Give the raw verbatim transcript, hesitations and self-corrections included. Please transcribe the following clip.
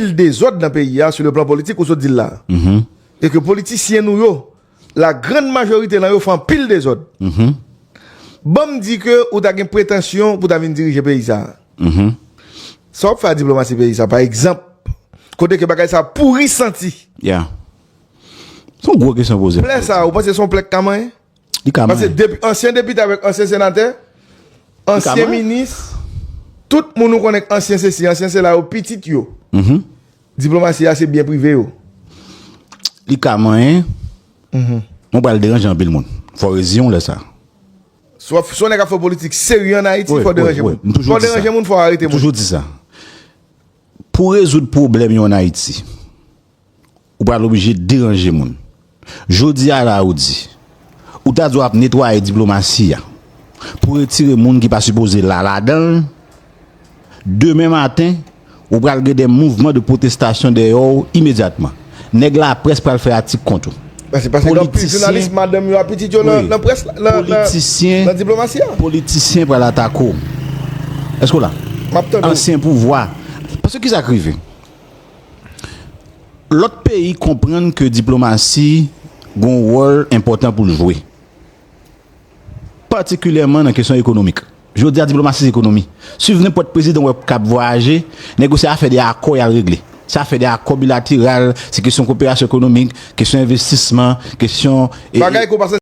anpil dezòd nan peyi a, sou le plan politik, ou sot di l la. E ke politisyen nou yo, la grann majorite nan yo fè anpil dezòd. Ban m di ke ou ta gen pretansyon pou ta vin dirije peyi sa. Sa w ap fè a diplomasi peyi sa, pa egzanp, kote ke bagay sa pouri santi. Yeah. Se yon gwo kesyon poze. Plè sa, ou panse se yon plè k ka manyen? Li ka Paske manyen. Depi ansyen depite avèk ansyen senatè, ansyen manyen. Minis, tout moun ou konnen k ansyen sesi, ansyen sela, yo pitit yo. Diplomasi a se byen prive yo. Li ka manyen. Mwen pral deranje anpil moun. Fò reziyon lè sa. Swa swa nèg ap fè politik serye an Ayiti, Wi, fò wi, deranje wi. moun. M toujou Fò di sa. Deranje moun, fò arete M moun. Toujou di sa. Pou rezoud pwoblèm yo an Ayiti, ou pral oblije deranje moun. Jodi a la ou di, ou ta di w ap netwaye diplomasi a pou retire moun ki pa sipoze la ladan l. Demen maten, ou pral gen de mouvman de pwotestasyon dèyè w imedyatman. Nèg laprès pral fè atik kont ou. Paske paske gen anpil Politisyen. Jounalis, madanm yo, a pitit yo nan Wi. Nan près la, nan, nan, Politisyen. Nan diplomasi a. Politisyen pral atake w. Èske w la? M ap tande w. Ansyen pouvwa. Paske ki sa k rive? Lòt peyi konprann ke diplomasi gon wòl enpòtan pou l jwe. Patikilyèman nan kesyon ekonomik. Jodi a, diplomasi se ekonomi. Swiv nenpòt prezidan w wè k ap vwayaje, nèg yo se afè de akò y al regle. Se afè de akò bilateral, se kesyon koperasyon ekonomik, kesyon envestisman, kesyon e, Bagay ke w pa